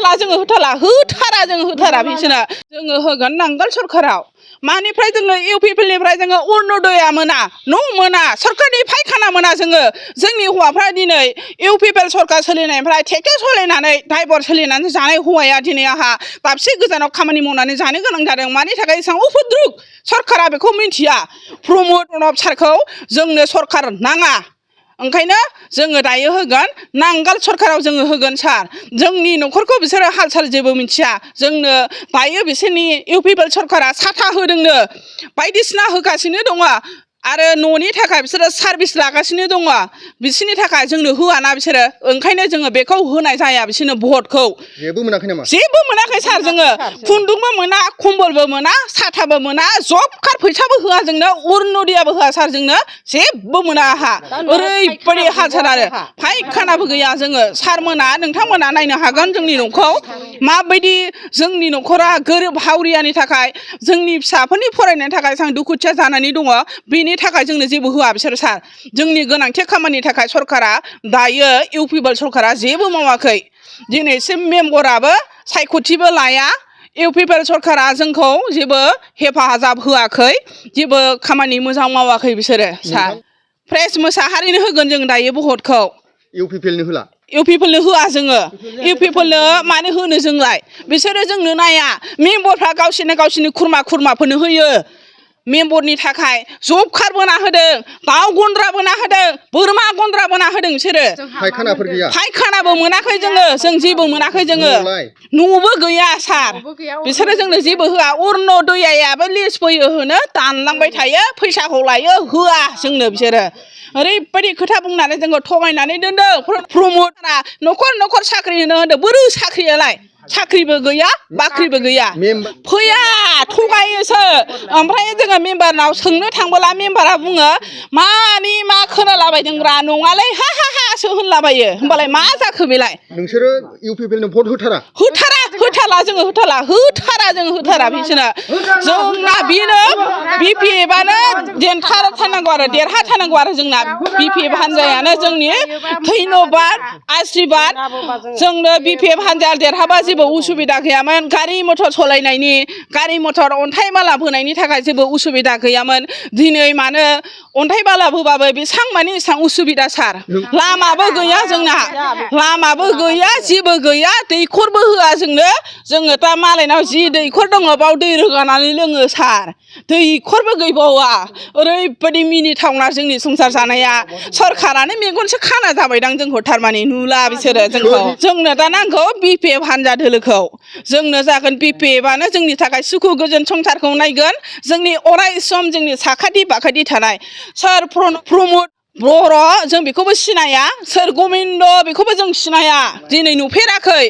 होथारा जोङो होथारा बिसोरनो जोङो होगोन नांगोल सरखाराव मानिफ्राय जोङो इउपिपिएलनिफ्राय जोङो अरुण'दया मोना न' मोना सरकारनि फायखाना मोना जोंनि हौवाफ्रा दिनै इउपिपिएल सरकार सोलिनायनिफ्राय ट्रेक्टर सोलिनानै ड्राइभार सोलिनानै जानाय हौवाया दिनै आंहा दाबसे गोजानाव खामानि मावनानै जानो गोनां जादों मानि थाखाय एसेबां उपद्रुग सरकारा बेखौ मिथिया प्रमद सारखौ जोंनो सरकार नाङा ओंखायनो जोङो दायो होगोन नांगोल सरकाराव जोङो होगोन सार जोंनि न'खरखौ बिसोरो हाल साल जेबो मिथिया जोंनो दायो बिसोरनि इउपिपिएल सरकारा साथा होदोंनो बायदिसिना होगासिनो दङ आरो न'नि थाखाय बिसोरो सार्भिस लागासिनो दङ बिसोरनि थाखाय जोंनो होआना बिसोरो ओंखायनो जोङो बेखौ होनाय जाया बिसोरनो भटखौ जेबो मोनाखै नामा जेबो मोनाखै सार जोङो खुन्दुंबो मोना खम्बलबो मोना साथाबो मोना जब कार्ड फैसाबो होआ जोंनो अरुण'दयाबो होआ सार जोंनो जेबो मोना आहा ओरैबायदि हाल सार आरो फायखानाबो गैया जोङो सारमोना नोंथांमोना नायनो हागोन जोंनि न'खौ माबायदि जोंनि न'खरा गोरिब हावरियानि थाखाय जोंनि फिसाफोरनि फरायनायनि थाखाय जों दुखुथिया जानानै दङ बेनि थाखाय जोंनो जेबो होआ बिसोर सार जोंनि गोनांथि खामानिनि थाखाय सरकारा दायो इउपिपिएल सरकारा जेबो मावाखै दिनैसिम मेम्बराबो सायख'थिबो लाया इउपिपिएल सरकारा जोंखौ जेबो हेफाजाब होआखै जेबो खामानि मोजां मावाखै बिसोरो सार फ्रेस मोसाहारिनो होगोन जों दायो भटखौ इउपिपिएलनो होला इउपिपिएलनो होआ जोङो इउपिपिएलनो मानो होनो जोंलाय बिसोरो जोंनो नाया मेम्बरफ्रा गावसिनि खुरमाफोरनो होयो मेम्बरनि थाखाय जब कार्ड बोना होदों दाउ गन्द्रा बोना होदों बोरमा गन्द्रा बोना होदों बिसोरो फायखानाफोर गैया फायखानाबो मोनाखै जों जेबो मोनाखै जोङो न'बो गैया सार बिसोरो जोंनो जेबो होआ अरुण'दयायाबो लिस्ट फैयो होनो दानलांबाय थायो फैसाखौ लायो होआ जोंनो बिसोरो ओरैबायदि खोथा बुंनानै जोंखौ थगायनानै दोनदों प्रमदआ न'खर साख्रि होनो होनदों बोरो साख्रियालाय साख्रिबो गैया बाख्रिबो गैया फैया थगायोसो ओमफ्राय जोङो मेम्बारनाव सोंनो थांबोला मेम्बारा बुङो मानि मा खोनालाबायदोंब्रा नङालै हासो होनलाबायो होमबालाय मा जाखो बेलाय नोंसोरो इउपिपिएलनो भट होथारा जोङो होथारा बिसोरनो जोंना बेनो बिपिएफआनो देरहाथारनांगौ आरो जोंना बिपिएफ हान्जायानो जोंनि धन्यबाद आशीर्बाद जोंनो बिपिएफ हान्जा देरहाबा जेबो उसुबिदा गैयामोन गारि मटर सालायनायनि गारि मटर अन्थाइ बाला बोनायनि थाखाय जेबो उसुबिदा गैयामोन दिनै मानो अन्थाइ बाला बोबाबो बेसेबां उसुबिदा सार लामाबो गैया जोंना लामाबो गैया जेबो गैया दैखरबो होआ जोङो दा मालायनाव जि दैखर दङ बाव दै रोगानानै लोङो सार दैखरबो गैबावा ओरैबायदि मिनिथावना जोंनि संसार जानाया सरकारानो मेगनसो खाना जाबायदां जोंखौ थारमाने नुला बिसोरो जोंनो दा नांगौ बिपिएफ हान्जा दोलोखौ जोंनो जागोन बिपिएफआनो जोंनि थाखाय सुखु गोजोन संसारखौ नायगोन जोंनि अराय सम जोंनि साखाथि बाखाथि थानाय सोर प्रमद बर' जों बेखौबो सिनाया सोर गबिन्द बेखौबो जों सिनाया दिनै नुफेराखै